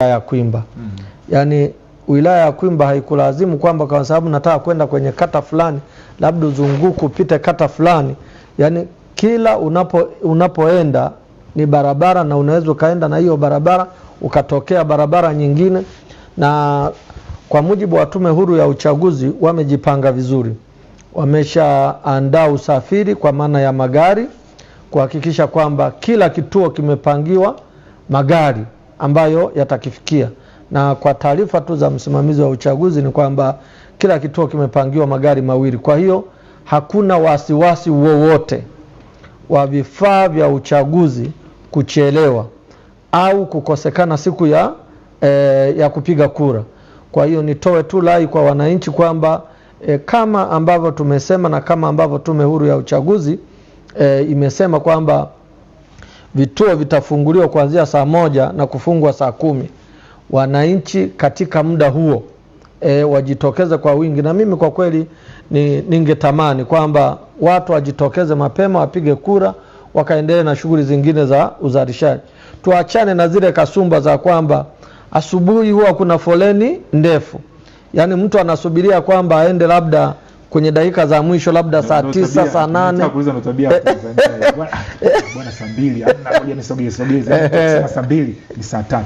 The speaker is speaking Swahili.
ya Kwimba. Yaani wilaya ya Kwimba haikulazimu kwamba kwa sababu nataka kwenda kwenye kata fulani labda uzunguke upite kata fulani. Yaani kila unapoenda ni barabara, na unaweza ukaenda na hiyo barabara ukatokea barabara nyingine. Na kwa mujibu wa Tume Huru ya Uchaguzi wamejipanga vizuri, wameshaandaa usafiri kwa maana ya magari kuhakikisha kwamba kila kituo kimepangiwa magari ambayo yatakifikia. Na kwa taarifa tu za msimamizi wa uchaguzi ni kwamba kila kituo kimepangiwa magari mawili. Kwa hiyo hakuna wasiwasi wowote wa vifaa vya uchaguzi kuchelewa au kukosekana siku ya kupiga kura. Kwa hiyo nitoe tu rai kwa wananchi kwamba kama ambavyo tumesema na kama ambavyo Tume Huru ya Uchaguzi imesema kwamba vituo vitafunguliwa kuanzia saa 1 na kufungwa saa 10. Wananchi katika muda huo wajitokeze kwa wingi. Na mimi kwa kweli ningetamani kwamba watu wajitokeze mapema, wapige kura, wakaendelee na shughuli zingine za uzalishaji. Tuachane na zile kasumba za kwamba asubuhi huwa kuna foleni ndefu. Yaani mtu anasubiria kwamba aende labda kwenye dakika za mwisho, labda saa 9, saa 8. Nataka kuuliza ndo tabia ya Tanzania. Bwana saa 2, hamna, ngoja nisogeze. Sema saa 2 ni saa 3.